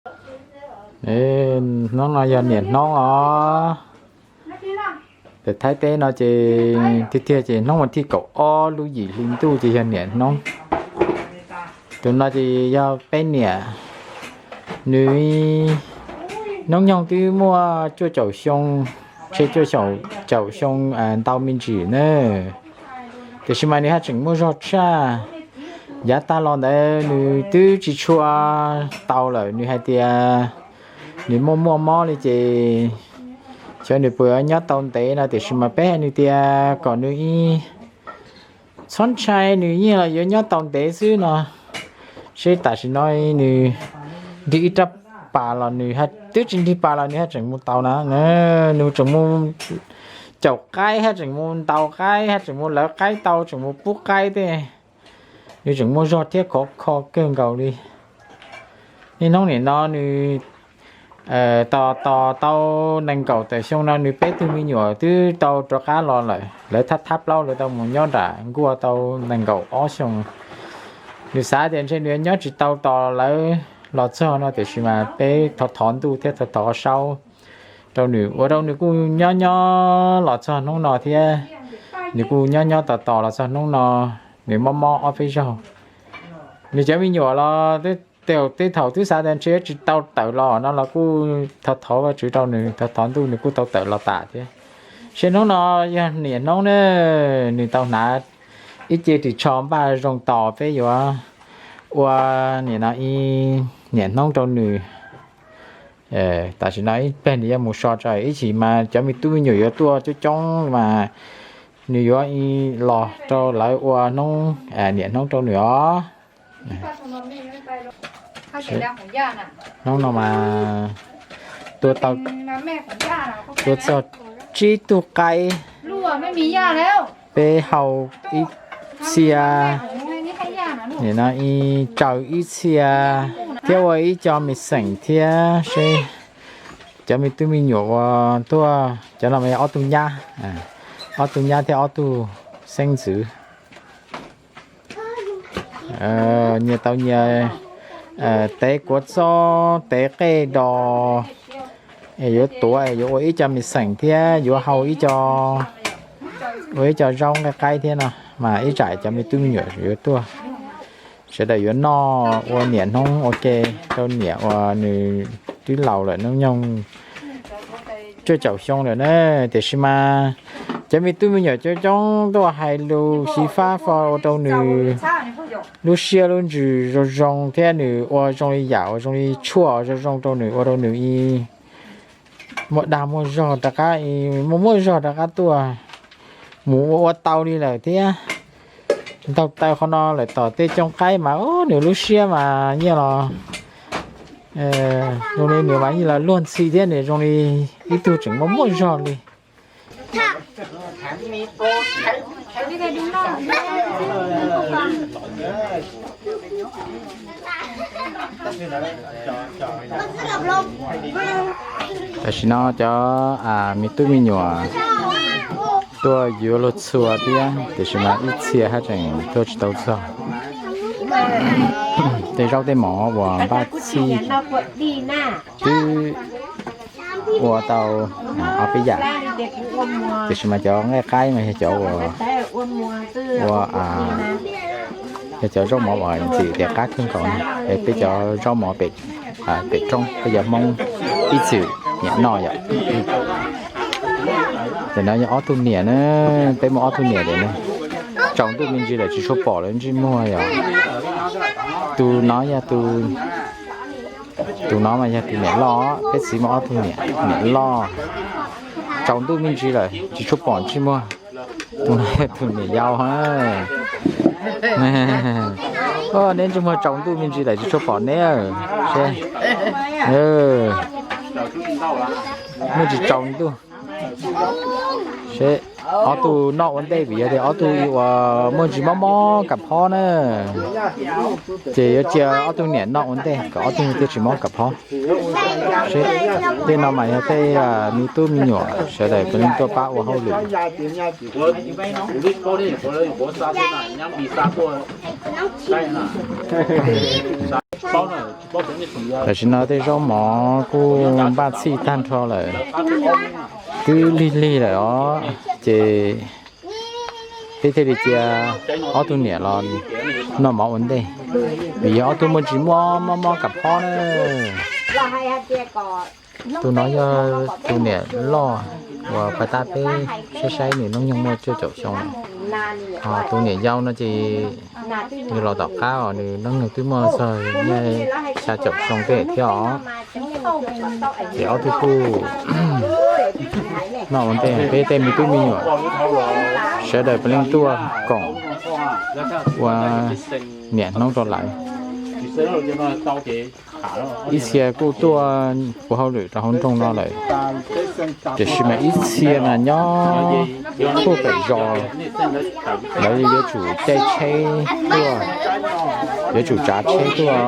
Hnub no yog niam hnub os. Pem Thaib teb no ces tiag tiag ces hnub vas thib kaum ob lub yim hli ntuj ces yog niam hnub. Tus no ces yog peb niam, nws hnub nyoog twb muaj cuaj caum xyoo, tshe cuaj caum xyoo ntau me ntsis na. Tiam sis mas nws haj tseem muaj zog tshaj. Yav tag los ntawd nws twb tsis tshua tau lawm, nws hais tias nws muaj muaj mob li ces xyov nws puas yuav nyob tau ntev no, tiam sis mas peb hais nws tias kom nws ib txhob ntshai, nws yeej los yuav nyob tau ntev xwb no. Seb tam sim no nws nrig ib rab pas los nws, twb tsis nrig pas los nws haj tseem mus tau na. Nws tseem mus caum qaib, haj tseem mus ntaus qaib, haj tseem mus lawv qaib tau, tseem mus pub qaib tej. Nws tseem muaj zog thiab khov kho kawg nkaus li. Niaj hnub nim no nws tos tos tau nees nkaum tawm xyoo no nws peb tug me nyuam twb tau rov qab los lawm, lawv thab thab plaub lawv tau mus nyob nram nkuaj tau nees nkaum ob xyoo. Nws xav tias ntshe nws nyob tsis tau tos lawv los txog no, tiam sis mas peb thov thov ntuj thiab thov thov saub rau nws, ua rau nws kuj nyob nyob los txog hnub no thiab. Nws kuj nyob nyob tos tos los txog hnub no, nws mob mob ob peb zaug. Nws cov me nyuam los tej thaum twb xav tias ntshe tsis tau tawm los no los kuj thov thov Vajtswv rau nws, thov thov ntuj nws kuj tau tawm los tas thiab. Seb hnub no yog niam hnub ne, nws tau hnav ib ce ris tsho npaj zoo tos peb yuav ua nim no ib niam hnub rau nws. Tam sim no ib pliag nws yuav mus so tso, ib chim mas cov me tub me nyuam yuav tuaj coob coob mas nws yuav los rau lawv ua hnub niam hnub rau nws os. Hnub no mas tua tau, tua txog tsib tug qaib, peb hau ib txhia, nim no tsaws ib txhia thiab ua ib co me xeem thiab seb cov me tub me nyuam uas tuaj, cov no mas yog ob tug nyab, ob tug nyab thiab ob tug xeeb ntxwv. Nyias tau nyias tev kuav txob tev qej dos, yuav tuav yuav ua ib co me xeem thiab yuav hau ib co, ua ib co zaub nqaij qaib thiab no mas ib tsam cov me tub me nyuam yuav tuaj, sawv daws yuav noj ua niam hnub ua ke rau niam uas nws twb laus lawm, hnub nyoog cuaj caum xyoo lawm na. Tiam sis mas cov me tub me nyuam coob coob tuaj hais lus xyiv fab fo ua rau nws lub siab lub ntsws zoo zoo thiab nws ua zoo li yam uas zoo li tshuaj zoo zoo rau nws, ua rau nws muaj dag muaj zog rov qab, muaj muaj zog rov qab tuaj mus ua ua tau li lawm thiab. Ntaug taw qhov no lawm tom tej cooj qaib mas nws lub siab mas yeej los zoo li nws mas yeej los luag ntxhi thiab, nws zoo li ib tug tseem muaj muaj zog li. Tam sim no cov me tub me nyuam tuaj yuav luag txhua thiab, tiam sis mas ib txhia haj tseem tuaj tsis tau txog. Tej zaub tej mov uas npaj txhij twb ua tau ob peb yam, tiam sis mas cov nqaij qaib mas yog cov ua, ua, yog cov zaub mov uas ntxim tias qab kawg nkaus, es peb cov zaub mov pem roob peb cov Hmoob ib txwm niam noj yom. Tam no yog ob tug niam na, peb muaj ob tug niam tias tsaus ntuj me ntsis lawm tsis tshua pom lawv ntsej muag yom. Tus no yog tus, tus no mas yog tus niam loj, peb txiv muaj ob tug niam, niam loj. Tsaus ntuj me ntsis lawm tsis tshua pom ntsej muag. Tus no yog tus niam yau. Neb ntsej muag tsaus ntuj me ntsis lawm tsis tshua pom neb. Seb, muaj tsis tsaus ntuj. Seb, ob tug noj ua ntej vim yog tias ob tug uas muaj ntsis mob mob kam phob na, ces yuav cia ob tug niam noj ua ntej kom ob tug thiaj tsis mob kam phob. Seb, tej no mas yog tej me tub me nyuam sawv daws puav leej tuaj pab ua hauj lwm. Tam sim no tej zaub mov kuj npaj txhij tag nrho lawm, twb lig lig lawm os. Ces peb thiaj li cia ob tug niam los noj mov ua ntej, vim yog ob tug muaj ntsis mob mob mob kam phob na. Tus no yog tus niam loj uas pas tab peb saib saib nws hnub nyoog muaj cuaj caum xyoo. Ho tus niam yau no ces nws los tom qab os, nws hnub nyoog twb muaj txog xya caum xyoo tej thiab os. Ces ob tug kuj noj ua ntej, peb tej me tub me nyuam sawv daws puav leej tuaj koom ua niam hnub rau lawv. Ib txhia kuj tuaj ua hauj lwm rau hauv nroog no lawm, tiam sis mas ib txhia mas nyob puag pem zos, lawv yuav tsum caij tsheb tuaj, yuav tsum tsav tsheb tuaj,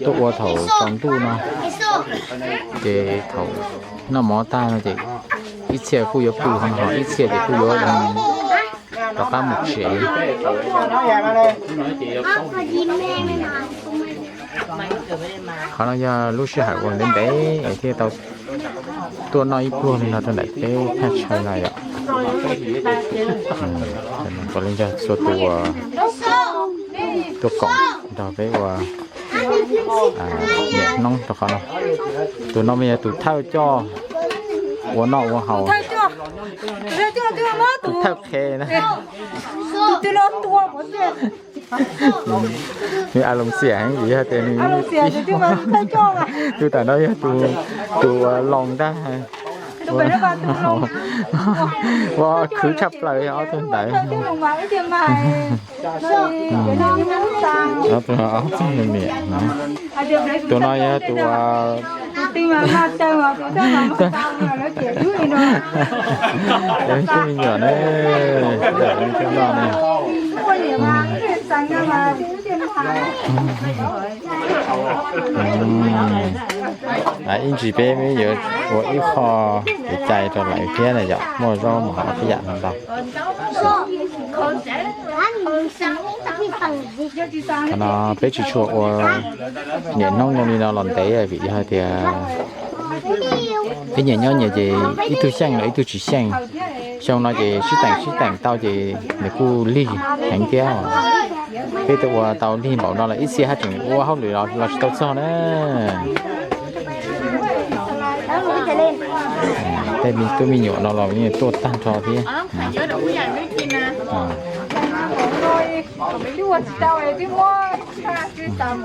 tuaj ua thaum tsaus ntuj no. Ces thaum noj mov tag no ces ib txhia kuj yuav pw hauv no, ib txhia ces kuj yuav rov qab mus tsev. Qhov no yog lub sij hawm uas ntev ntev es thiaj tau tuaj noj ib pluag li no rau ntawm peb thaj chaw no yom. Puav leej yog txhua tus tuaj koom nrog peb ua niam hnub rau qhov no. Tus no mas yog tus thawj coj ua noj ua haus, tus thawj qhe na. Nws a loo xiam heev vim yog tias nws, tus tam no yog tus uas loos ntag. Ua khwv tshaj plaws ob tug ntawd. Ob tug, ob tug niam no. Tus no yog tus, tus me nyuam ne, sawv daws li cov no ne. Ib ntsis peb yuav ua ib qho kev cai rau lawv thiab na yom, muaj zaub mov hauv tej yam no ntau. Qhov no peb tsis tshua ua niam hnub zoo li no los ntev vim yog hais tias peb nyias nyob nyias ces ib tug xyeej los ib tug tsis xyeej. Xyoo no ces sib teem sib teem tau ces nws kuj lig heev thiab. Peb twb ua tau lig npaum no lawm ib txhia haj tseem ua hauj lwm los tsis tau txog na. Tej me tub me nyuam no los yeej tuaj tag nrho thiab. Tam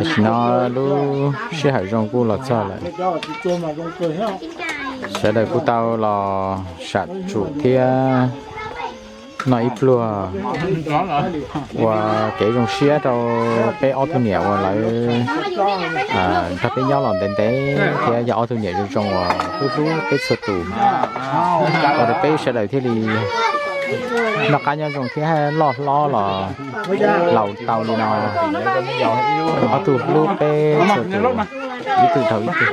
sim no lub sij hawm zoo kuj los txog lawm. Sawv daws kuj tau los sam tsum thiab noj ib pluag ua kev zoo siab rau peb ob tug niam uas lawv nrog peb nyob los ntev ntev thiab yog ob tug niam zoo zoo uas hlub hlub peb txhua tus, ua rau peb sawv daws thiaj li noj qab nyob zoo thiab loj hlob los laus tau li no. Ob tug hlub peb txhua tus ib tug dhau ib tug.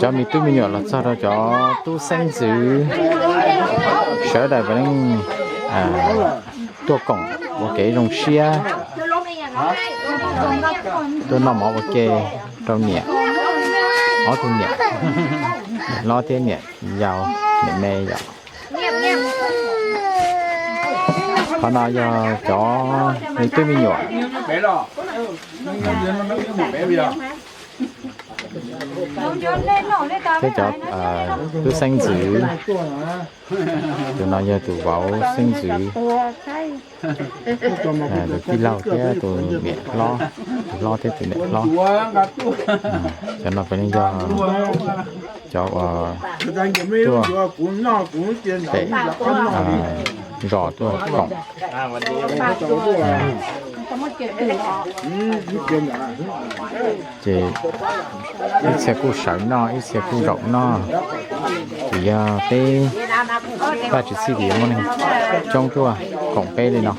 Cov me tub me nyuam los txog rau cov tub xeeb ntxwv, sawv daws puav leej tuaj koom ua kev zoo siab, tuaj noj mov ua ke rau niam, ob tug niam, niam hlob thiab niam yau, niam me yom. Qhov no yog cov me tub me nyuam thiab cov tub xeeb ntxwv. Tus no yog tus vauv xeeb ntxwv, tus tij laug thiab tus niam hlob, tus hlob thiab tus niam hlob. Cov no puav leej yog cov uas tuaj pem zos tuaj koom. Ces ib txhia kuj sawv noj, ib txhia kuj zaum noj, vim yog peb Vaj Tswv Txhij tias muaj neeg coob tuaj koom peb li no.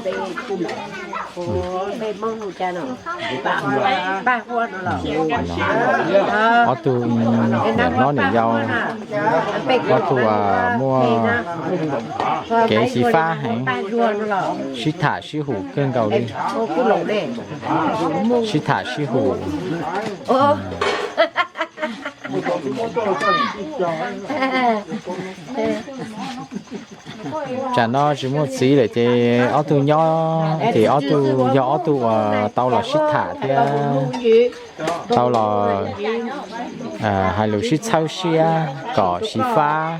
Ob tug niam hlob niam yau, ob tug muaj kev xyiv fab heev, sib tham sib hum kawg nkaus li. Sib tham sib hum. Tsam no tsis muaj txiv lawm ces ob tug nyob ces ob tug yog ob tug uas tau los sib tham thiab tau los hais lus sib txhawb siab kom xyiv fab.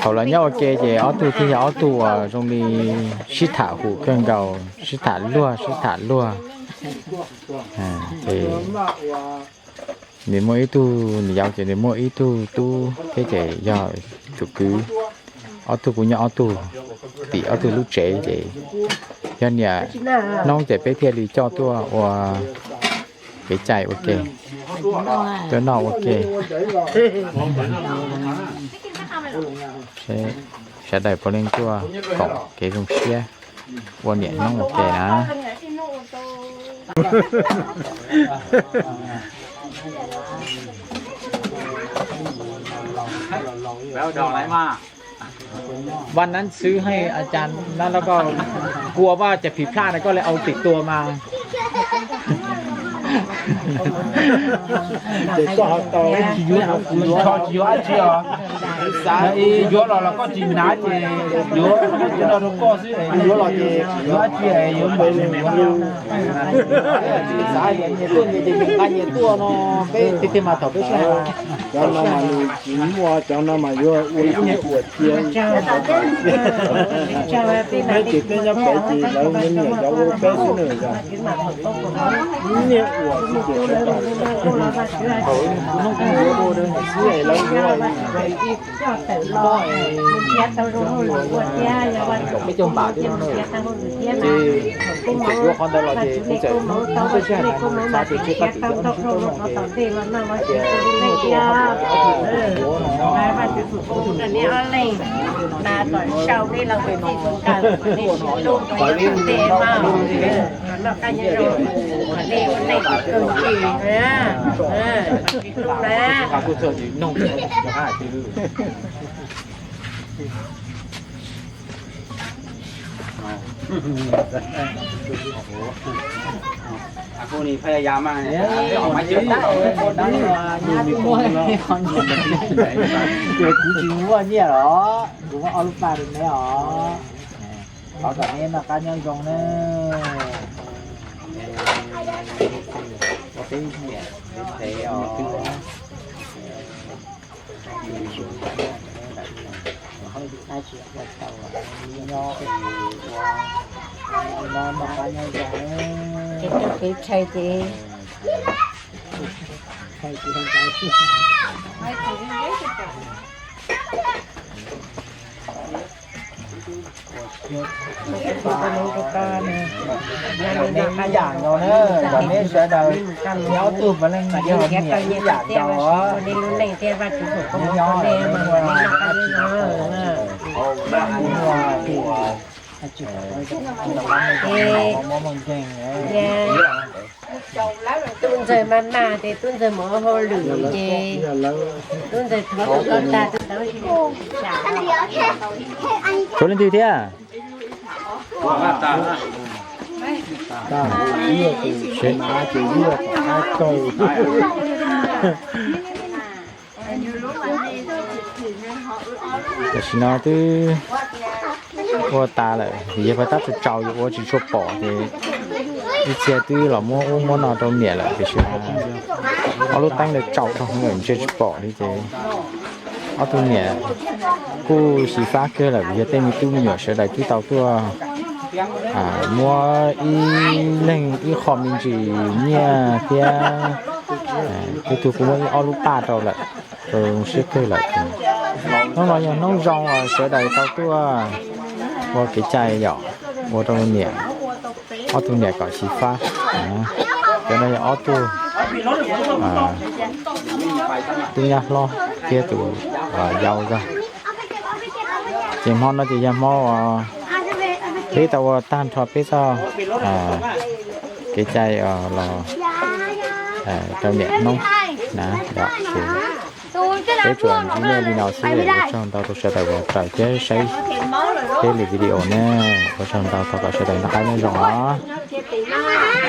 Thaum los nyob ua ke ces ob tug thiaj yog ob tug uas zoo li sib tham hum kawg nkaus, sib tham luag sib tham luag. Ces nws muaj ib tug niam yau ces nws muaj ib tug tub thiab ces yog tus kwv. Ob tug kuj nyob ob tug, tim ob tug lub tsev ces yog niam hnub ces peb thiaj li coj tuaj ua kev cai ua ke, tuaj noj ua ke. Sawv daws puav leej tuaj koom kev zoo siab ua niam hnub ua ke na.วันนั้นซื้อให้อาจารย์นะ แล้วก็กลัวว่าจะผิดพลาดนะ ก็เลยเอาติดตัวมา Ces koj ho tau, tsis yuav, tsis yuav dab tsi os. Yuav los los koj tsis hnav ces yuav, yuav los ces yuav dab tsi yuav mus. Xav nyias tuaj nyias ces nyias nqa nyias tuaj no, peb tiag tiag mas thaum peb saib cov no mas nws tsis muaj, cov no mas yuav ua ib niag uas cia. Peb ces peb nyob pem ces lawv nyias nyiam cov ua peb xwb na. Ib niag uas tsis ces sawv daws thaum hnub kuv yuav ua rau niam xwb es lawv yuav ib mob es cov uas kaum peb caug npam thiab no na. Ces kuv txawm yuav qhov ntawd los ces kuv txawm hnub, hnub tej sij hawm na xav tias tsam koj tseem yuav hnub tsib rau no ces hais tias hnub tuaj ob tug yuav no. Ces kuv tsis muaj nyiaj los kuv muab ob lub paj rau neb os. Thov kom neb noj qab nyob zoo na. Ua peb niam peb txiv os. Nyob noj qab nyob zoo. Ces txoj kev tshais ces Neb ib yam nkaus na, kom neb sawv daws nyob ob tug puav leej yog nyiam ib yam nkaus os. Tub ntxawg mas mas ces tub ntxawg mus ua hauj lwm ces tub ntxawg thov tau koj tag. Tshuav leej twg thiab? Tam sim no twb ua tas lawm, vim yog paj tab tsaus tsaus yuav ua tsis tshua pom ces ib txhia twb los muab ub muab no rau niam lawm, tiam sis ob lub teeb ntawd tsaus dhau lawm ntsia tsis pom li ces ob tug niam kuj xyiv fab kawg lawm, vim yog tej me tub me nyuam sawv daws twb tau tuaj muab ib leeg ib qho me ntsis nyiaj thiab, ib tug kuj muab ib ob lub paj rau lawm, rau siab kawg lawm. Hnub no yog hnub zoo uas sawv daws tau tuaj ua kev cai yom, ua rau niam, ob tug niam kom xyiv fab. Cov no yog ob tug tub nyab hlob thiab tus yau zog. Ces hmo no ces yog hmo uas Peb tau ua tag nrho peb txoj kev cai los rau niam Hmoob na yom. Ces peb tsuas ntsib nej li no xwb, ua tsaug ntau rau sawv daws uas raws thiab saib peb lwm video na. Ua tsaug ntau, thov kom sawv daws noj qab nyob zoo os.